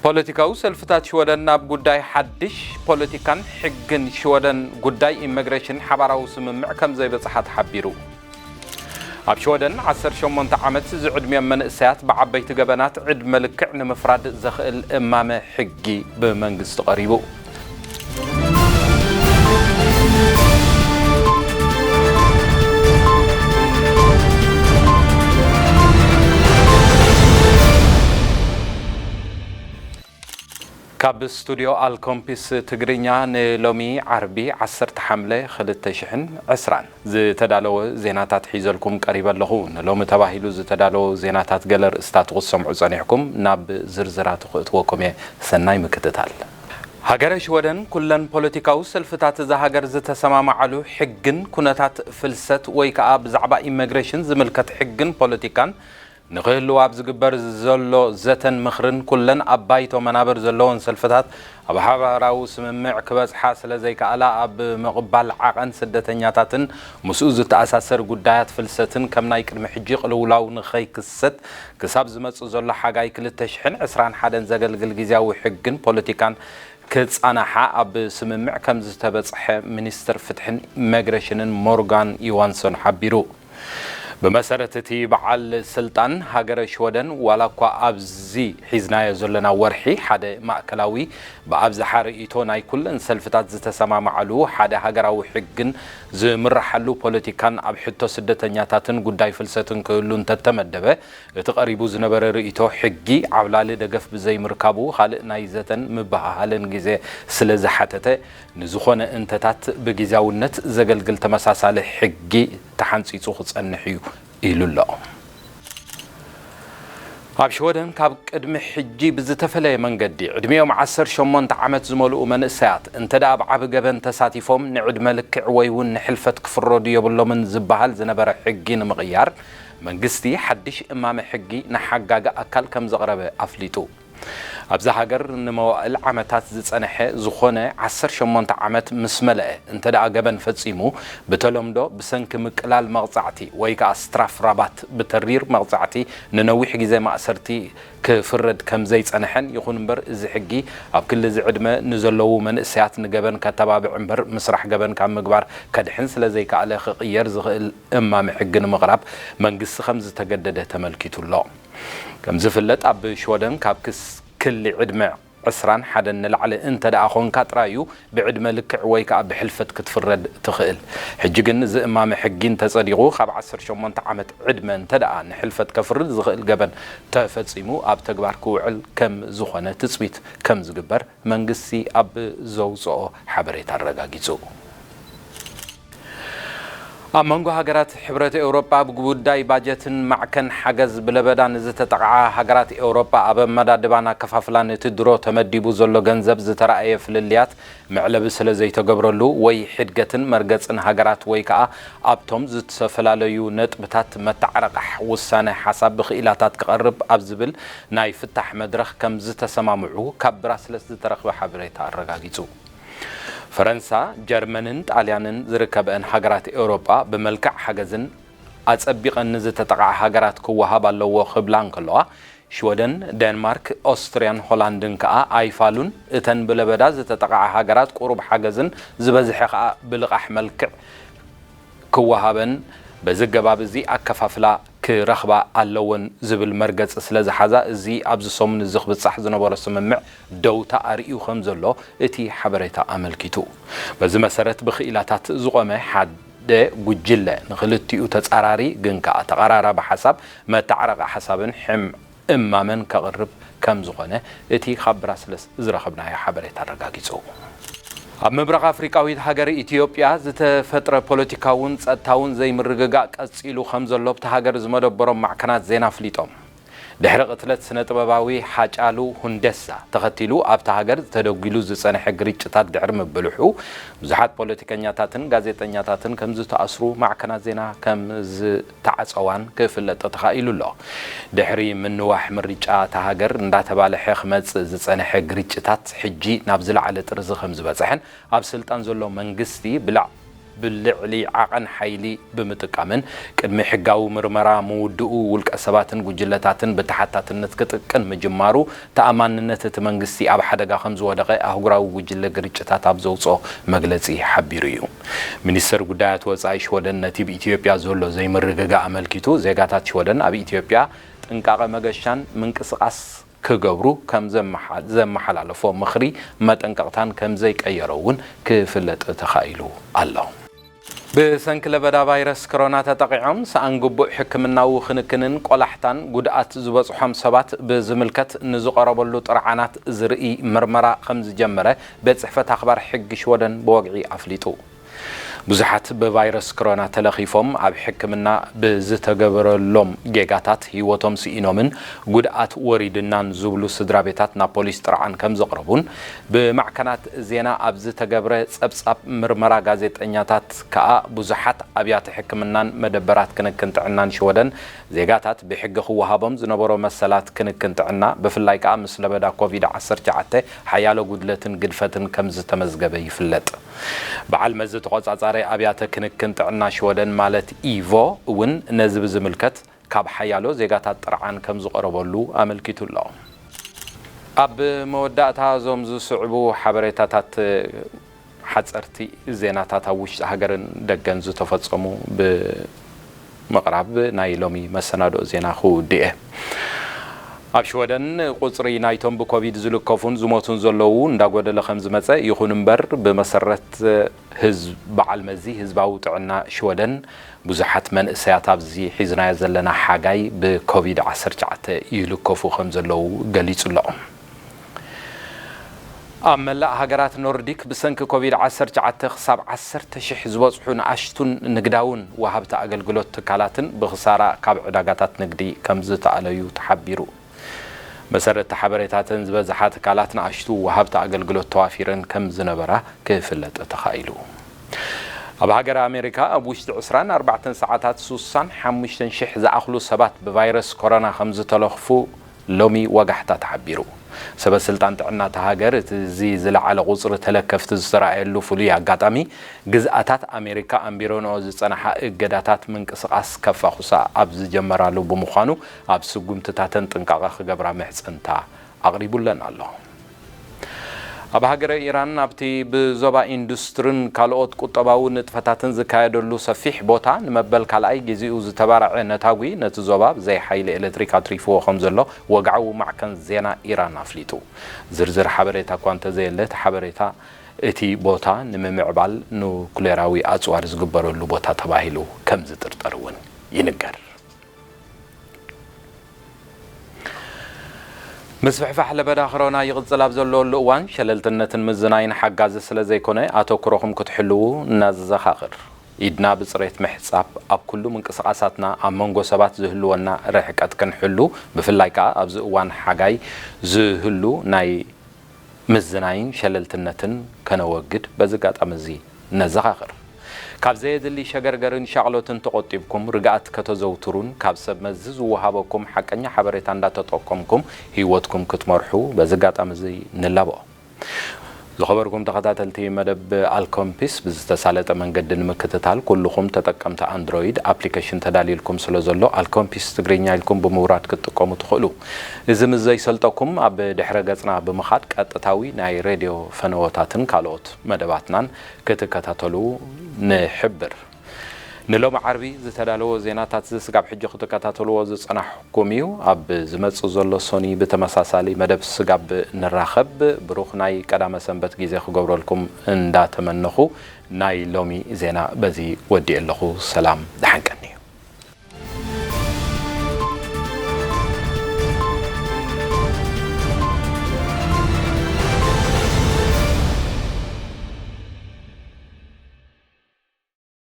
ፖለቲካዊ ሰልፍታት ሽወደን ናብ ጉዳይ ሓድሽ ፖለቲካን ሕግን ሽወደን ጉዳይ ኢመግሬሽን ሓባራዊ ስምምዕ ከም ዘይበጽሓ ተሓቢሩ። ኣብ ሽወደን ዓሰርተ ሸሞንተ ዓመት ዝዕድሚኦም መንእሰያት ብዓበይቲ ገበናት ዕድመ ልክዕ ንምፍራድ ዘኽእል እማመ ሕጊ ብመንግስቲ ቀሪቡ። ካብ ስቱድዮ ኣልኮምፒስ ትግርኛ ንሎሚ ዓርቢ ዓሰርተ ሓምለ ክልተ ሽሕን ዕስራን ዝተዳለወ ዜናታት ሒዘልኩም ቀሪበ ኣለኹ። ንሎሚ ተባሂሉ ዝተዳለወ ዜናታት ገለ ርእስታት ክሰምዑ ጸኒሕኩም፣ ናብ ዝርዝራቱ ክእትወኩም እየ። ሰናይ ምክትታል። ሃገረ ሽወደን ኩለን ፖለቲካዊ ሰልፍታት እዛ ሃገር ዝተሰማማዓሉ ሕግን ኩነታት ፍልሰት ወይ ከኣ ብዛዕባ ኢመግሬሽን ዝምልከት ሕግን ፖለቲካን ንኽህልው ኣብ ዝግበር ዘሎ ዘተን ምኽርን ኩለን ኣብ ባይቶ መናብር ዘለወን ሰልፍታት ኣብ ሓባራዊ ስምምዕ ክበጽሓ ስለ ዘይከኣላ ኣብ ምቕባል ዓቐን ስደተኛታትን ምስኡ ዝተኣሳሰር ጉዳያት ፍልሰትን ከም ናይ ቅድሚ ሕጂ ቅልውላው ንኸይክሰት ክሳብ ዝመጽእ ዘሎ ሓጋይ ክልተ ሽሕን ዕስራን ሓደን ዘገልግል ግዝያዊ ሕግን ፖለቲካን ክጻናሓ ኣብ ስምምዕ ከም ዝተበጽሐ ሚኒስትር ፍትሕን ኢመግሬሽንን ሞርጋን ዮዋንሶን ሓቢሩ። ብመሰረት እቲ በዓል ስልጣን ሃገረ ሽወደን ዋላ እኳ ኣብዚ ሒዝናዮ ዘለና ወርሒ ሓደ ማእከላዊ ብኣብዝሓ ርእይቶ ናይ ኩለን ሰልፍታት ዝተሰማማዓሉ ሓደ ሃገራዊ ሕግን ዝምርሓሉ ፖለቲካን ኣብ ሕቶ ስደተኛታትን ጉዳይ ፍልሰትን ክህሉ እንተተመደበ እቲ ቀሪቡ ዝነበረ ርእይቶ ሕጊ ዓብላሊ ደገፍ ብዘይምርካቡ ካልእ ናይ ዘተን ምብህሃልን ግዜ ስለ ዝሓተተ ንዝኾነ እንተታት ብግዝያውነት ዘገልግል ተመሳሳሊ ሕጊ ተሓንጺጹ ክጸንሕ እዩ ኢሉ ኣሎ። ኣብ ሽወደን ካብ ቅድሚ ሕጂ ብዝተፈለየ መንገዲ ዕድሚኦም ዓሰርተ ሸሞንተ ዓመት ዝመልኡ መንእሰያት እንተ ደኣ ኣብ ዓቢ ገበን ተሳቲፎም ንዕድመ ልክዕ ወይ እውን ንሕልፈት ክፍረዱ የብሎምን ዝበሃል ዝነበረ ሕጊ ንምቕያር መንግስቲ ሓድሽ እማመ ሕጊ ንሓጋጊ ኣካል ከም ዘቕረበ ኣፍሊጡ። ኣብዛ ሃገር ንመዋእል ዓመታት ዝጸንሐ ዝኾነ ዓሰርተ ሸሞንተ ዓመት ምስ መልአ እንተ ደኣ ገበን ፈጺሙ ብተለምዶ ብሰንኪ ምቅላል መቕጻዕቲ ወይ ከኣ ስትራፍ ራባት ብተሪር መቕጻዕቲ ንነዊሕ ግዜ ማእሰርቲ ክፍረድ ከም ዘይጸንሐን ይኹን እምበር እዚ ሕጊ ኣብ ክሊ እዚ ዕድመ ንዘለዉ መንእሰያት ንገበን ከተባብዕ እምበር ምስራሕ ገበን ካብ ምግባር ከድሕን ስለ ዘይከኣለ ክቕየር ዝኽእል እማመ ሕጊ ንምቕራብ መንግስቲ ከም ዝተገደደ ተመልኪቱ ኣሎ። ከም ዝፍለጥ ኣብ ሽወደን ካብ ክስ ክሊ ዕድመ ዕስራን ሓደን ንላዕሊ እንተ ደኣ ኾንካ ጥራይ እዩ ብዕድመ ልክዕ ወይ ከኣ ብሕልፈት ክትፍረድ ትኽእል። ሕጂ ግን እዚ እማመ ሕጊ እንተጸዲቑ ካብ ዓሰርተ ሸሞንተ ዓመት ዕድመ እንተ ደኣ ንሕልፈት ከፍርድ ዝኽእል ገበን ተፈጺሙ ኣብ ተግባር ክውዕል ከም ዝኾነ ትጽቢት ከም ዝግበር መንግስቲ ኣብ ዘውጽኦ ሓበሬታ ኣረጋጊጹ። ኣብ መንጎ ሃገራት ሕብረት ኤውሮጳ ብጉዳይ ባጀትን ማዕከን ሓገዝ ብለበዳ ንዝተጠቕዓ ሃገራት ኤውሮጳ ኣብ ኣመዳድባን ኣከፋፍላን እቲ ድሮ ተመዲቡ ዘሎ ገንዘብ ዝተራእየ ፍልልያት መዕለቢ ስለ ዘይተገብረሉ ወይ ሕድገትን መርገጽን ሃገራት ወይ ከኣ ኣብቶም ዝተፈላለዩ ነጥብታት መተዓረቓሕ ውሳነ ሓሳብ ብኽኢላታት ክቐርብ ኣብ ዝብል ናይ ፍታሕ መድረኽ ከም ዝተሰማምዑ ካብ ብራስለስ ዝተረኽበ ሓበሬታ ኣረጋጊጹ። ፈረንሳ፣ ጀርመንን ጣልያንን ዝርከበአን ሃገራት ኤውሮጳ ብመልክዕ ሓገዝን ኣጸቢቐን ንዝተጠቕዓ ሃገራት ክወሃብ ኣለዎ ክብላ እንከለዋ፣ ሽወደን፣ ደንማርክ፣ ኦስትርያን ሆላንድን ከኣ ኣይፋሉን። እተን ብለበዳ ዝተጠቕዓ ሃገራት ቁሩብ ሓገዝን ዝበዝሐ ከኣ ብልቓሕ መልክዕ ክወሃበን በዚ ኣገባብ እዚ ኣከፋፍላ ክረኽባ ኣለወን ዝብል መርገጺ ስለ ዝሓዛ፣ እዚ ኣብዚ ሰሙን እዚ ክብጻሕ ዝነበሮ ስምምዕ ደውታ ኣርእዩ ከም ዘሎ እቲ ሓበሬታ ኣመልኪቱ። በዚ መሰረት ብኽኢላታት ዝቖመ ሓደ ጉጅለ ንኽልቲኡ ተጻራሪ ግን ከኣ ተቐራራቢ ሓሳብ መተዓረቒ ሓሳብን ሕም እማመን ከቕርብ ከም ዝኾነ እቲ ካብ ብራስለስ ዝረኸብናዮ ሓበሬታ ኣረጋጊጹ። ኣብ ምብራቕ ኣፍሪቃዊት ሃገር ኢትዮጵያ ዝተፈጥረ ፖለቲካውን ጸጥታውን ዘይምርግጋእ ቀጺሉ ከም ዘሎ ኣብታ ሃገር ዝመደበሮም ማዕከናት ዜና ኣፍሊጦም። ድሕሪ ቅትለት ስነ ጥበባዊ ሃጫሉ ሁንደሳ ተኸቲሉ ኣብታ ሃገር ተደጒሉ ዝጸንሐ ግርጭታት ድሕሪ ምብልሑ ብዙሓት ፖለቲከኛታትን ጋዜጠኛታትን ከም ዝተኣስሩ ማዕከናት ዜና ከም ዝተዓጸዋን ክፍለጥ ተኻኢሉ ኣሎ። ድሕሪ ምንዋሕ ምርጫ እታ ሃገር እንዳተባልሐ ክመጽእ ዝጸንሐ ግርጭታት ሕጂ ናብ ዝለዓለ ጥርዚ ከም ዝበጽሐን ኣብ ስልጣን ዘሎ መንግስቲ ብላዕ ብልዕሊ ዓቐን ሓይሊ ብምጥቃምን ቅድሚ ሕጋዊ ምርመራ ምውድኡ ውልቀ ሰባትን ጉጅለታትን ብተሓታትነት ክጥቅን ምጅማሩ ተኣማንነት እቲ መንግስቲ ኣብ ሓደጋ ከም ዝወደቐ ኣህጉራዊ ጉጅለ ግርጭታት ኣብ ዘውፅኦ መግለፂ ሓቢሩ እዩ። ሚኒስተር ጉዳያት ወፃኢ ሽወደን ነቲ ብኢትዮጵያ ዘሎ ዘይምርግጋእ ኣመልኪቱ ዜጋታት ሽወደን ኣብ ኢትዮጵያ ጥንቃቐ መገሻን ምንቅስቓስ ክገብሩ ከም ዘመሓ- ዘመሓላለፎ ምኽሪ መጠንቀቕታን ከም ዘይቀየሮ እውን ክፍለጥ ተኻኢሉ ኣሎ። ብሰንኪ ለበዳ ቫይረስ ኮሮና ተጠቒዖም ሰኣን ግቡእ ሕክምናዊ ክንክንን ቆላሕታን ጉድኣት ዝበፅሖም ሰባት ብዝምልከት ንዝቐረበሉ ጥርዓናት ዝርኢ ምርመራ ከም ዝጀመረ ቤት ፅሕፈት ኣኽባር ሕጊ ሽወደን ብወግዒ ኣፍሊጡ። ብዙሓት ብቫይረስ ኮሮና ተለኺፎም ኣብ ሕክምና ብዝተገበረሎም ጌጋታት ህይወቶም ስኢኖምን ጉድኣት ወሪድናን ዝብሉ ስድራ ቤታት ናብ ፖሊስ ጥርዓን ከም ዘቕረቡን ብማዕከናት ዜና ኣብ ዝተገብረ ጸብጻብ ምርመራ ጋዜጠኛታት ከኣ ብዙሓት ኣብያተ ሕክምናን መደበራት ክንክን ጥዕናን ሽወደን ዜጋታት ብሕጊ ክወሃቦም ዝነበሮ መሰላት ክንክን ጥዕና ብፍላይ ከኣ ምስ ለበዳ ኮቪድ ዓሰርተ ትሽዓተ ሓያሎ ጉድለትን ግድፈትን ከም ዝተመዝገበ ይፍለጥ። በዓል መዚ ተቖጻጻሪ ኣብያተ ክንክን ጥዕና ሽወደን ማለት ኢቮ እውን ነዚ ብዝምልከት ካብ ሓያሎ ዜጋታት ጥርዓን ከም ዝቐረበሉ ኣመልኪቱ ኣሎ። ኣብ መወዳእታ እዞም ዝስዕቡ ሓበሬታታት ሓጸርቲ ዜናታት ኣብ ውሽጢ ሃገርን ደገን ዝተፈጸሙ ብምቕራብ ናይ ሎሚ መሰናድኦ ዜና ክውድእ እየ። ኣብ ሽወደን ቁጽሪ ናይቶም ብኮቪድ ዝልከፉን ዝሞቱን ዘለዉ እንዳጎደለ ከም ዝመጸ፣ ይኹን እምበር ብመሰረት ህዝብ በዓል መዚ ህዝባዊ ጥዕና ሽወደን ብዙሓት መንእሰያት ኣብዚ ሒዝናዮ ዘለና ሓጋይ ብኮቪድ ዓሰርተ ትሽዓተ ይልከፉ ከም ዘለዉ ገሊጹ ኣሎ። ኣብ መላእ ሃገራት ኖርዲክ ብሰንኪ ኮቪድ ዓሰርተ ትሽዓተ ክሳብ ዓሰርተ ሽሕ ዝበጽሑ ንኣሽቱን ንግዳውን ወሃብቲ ኣገልግሎት ትካላትን ብኽሳራ ካብ ዕዳጋታት ንግዲ ከም ዝተኣለዩ ተሓቢሩ። መሰረትቲ ሓበሬታተን ዝበዝሓ ትካላት ንኣሽቱ ወሃብቲ ኣገልግሎት ተዋፊረን ከም ዝነበራ ክፍለጥ ተኻኢሉ። ኣብ ሃገረ ኣሜሪካ ኣብ ውሽጢ ዕስራን ኣርባዕተን ሰዓታት ሱሳን ሓሙሽተን ሽሕ ዝኣኽሉ ሰባት ብቫይረስ ኮሮና ከም ዝተለኽፉ ሎሚ ወጋሕታ ተሓቢሩ። ሰበ ስልጣን ጥዕና እታ ሃገር እቲ እዚ ዝለዓለ ቁጽሪ ተለከፍቲ ዝተረኣየሉ ፍሉይ ኣጋጣሚ ግዝኣታት ኣሜሪካ ኣንቢረንኦ ዝጸንሓ እገዳታት ምንቅስቓስ ከፋኹሳ ኣብ ዝጀመራሉ ብምዃኑ ኣብ ስጉምትታተን ጥንቃቐ ክገብራ ምሕጽንታ ኣቕሪቡለን ኣሎ። ኣብ ሃገረ ኢራን ኣብቲ ብዞባ ኢንዱስትርን ካልኦት ቁጠባዊ ንጥፈታትን ዝካየደሉ ሰፊሕ ቦታ ንመበል ካልኣይ ግዜኡ ዝተባርዐ ነታጒ ነቲ ዞባ ብዘይ ሓይሊ ኤሌክትሪክ ኣትሪፍዎ ከም ዘሎ ወግዓዊ ማዕከን ዜና ኢራን ኣፍሊጡ። ዝርዝር ሓበሬታ እኳ እንተዘየለ እቲ ሓበሬታ እቲ ቦታ ንምምዕባል ኑክሌራዊ ኣጽዋር ዝግበረሉ ቦታ ተባሂሉ ከም ዝጥርጠር እውን ይንገር። ምስፍሕፋሕ ለበዳ ኮሮና ይቕጽል ኣብ ዘለወሉ እዋን ሸለልትነትን ምዝናይን ሓጋዚ ስለ ዘይኮነ ኣተኩሮኹም ክትሕልዉ እናዘኻኽር፣ ኢድና ብጽሬት ምሕጻብ ኣብ ኩሉ ምንቅስቓሳትና ኣብ መንጎ ሰባት ዝህልወና ርሕቀት ክንሕሉ ብፍላይ ከኣ ኣብዚ እዋን ሓጋይ ዝህሉ ናይ ምዝናይን ሸለልትነትን ከነወግድ በዚ ኣጋጣሚ እዚ ነዘኻኽር። ካብ ዘየድሊ ሸገርገርን ሻቕሎትን ተቖጢብኩም ርግኣት ከተዘውትሩን ካብ ሰብ መዚ ዝወሃበኩም ሓቀኛ ሓበሬታ እንዳተጠቀምኩም ህይወትኩም ክትመርሑ በዚ ኣጋጣሚ እዚ ንላቦ። ዝኸበርኩም ተኸታተልቲ መደብ ኣልኮምፒስ ብዝተሳለጠ መንገዲ ንምክትታል ኩልኹም ተጠቀምቲ ኣንድሮይድ ኣፕሊኬሽን ተዳልዩልኩም ስለ ዘሎ ኣልኮምፒስ ትግርኛ ኢልኩም ብምውራድ ክትጥቀሙ ትኽእሉ። እዚ ምስ ዘይሰልጠኩም ኣብ ድሕረ ገጽና ብምኻድ ቀጥታዊ ናይ ሬድዮ ፈነወታትን ካልኦት መደባትናን ክትከታተሉ ንሕብር። ንሎሚ ዓርቢ ዝተዳለወ ዜናታት እዚ ስጋብ ሕጂ ክትከታተልዎ ዝጸናሕኩም እዩ። ኣብ ዝመጽእ ዘሎ ሶኒ ብተመሳሳሊ መደብ ስጋብ ንራኸብ ብሩኽ ናይ ቀዳመ ሰንበት ግዜ ክገብረልኩም እንዳተመነኹ ናይ ሎሚ ዜና በዚ ወዲኤ ኣለኹ። ሰላም ደሓን ቀን።